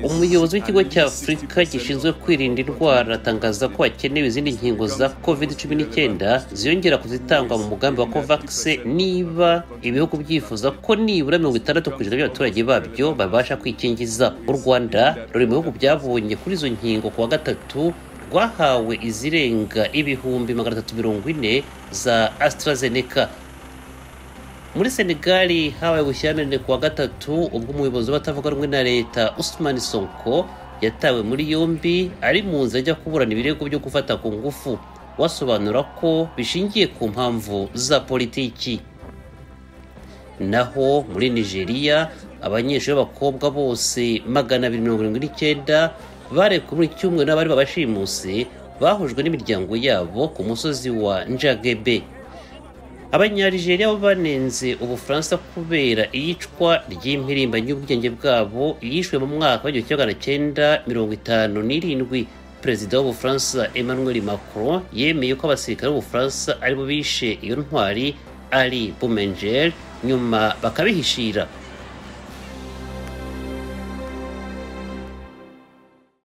Umuyobozi w'ikigo cya Afurika gishinzwe kwirinda indwara atangaza ko hakenewe izindi nkingo za COVID-19 ziyongera ku zitangwa mu mugambi wa COVAX, niba ibihugu byifuza ko nibura 60% by'abaturage babyo babasha kwikingiza. U Rwanda ruri mu bihugu byabonye kuri izo nkingo. Ku wa gatatu rwahawe izirenga 340,000 za AstraZeneca. Muri Senegali habaye ubushyamirane ku wa gatatu ubwo umuyobozi w'abatavuga rumwe na leta Ousmane Sonko yatawe muri yombi ari mu nzira ajya kuburana ibirego byo gufata ku ngufu, wasobanura ko bishingiye ku mpamvu za politiki. Naho muri Nigeria, abanyeshuri b'abakobwa bose 279 barekuwe muri iki cyumweru n'abari babashimuse bahujwe n'imiryango yabo ku musozi wa Njagebe. Abanyarigeria bo banenze Ubufaransa kubera iyicwa ry'impirimbanyi y'ubwigenge bwabo yishwe mu mwaka wa 1957. Perezida w'Ubufaransa Emmanuel Macron yemeye ko abasirikare b'Ubufaransa aribo bishe iyo ntwari Ali Boumendjel, nyuma bakabihishira.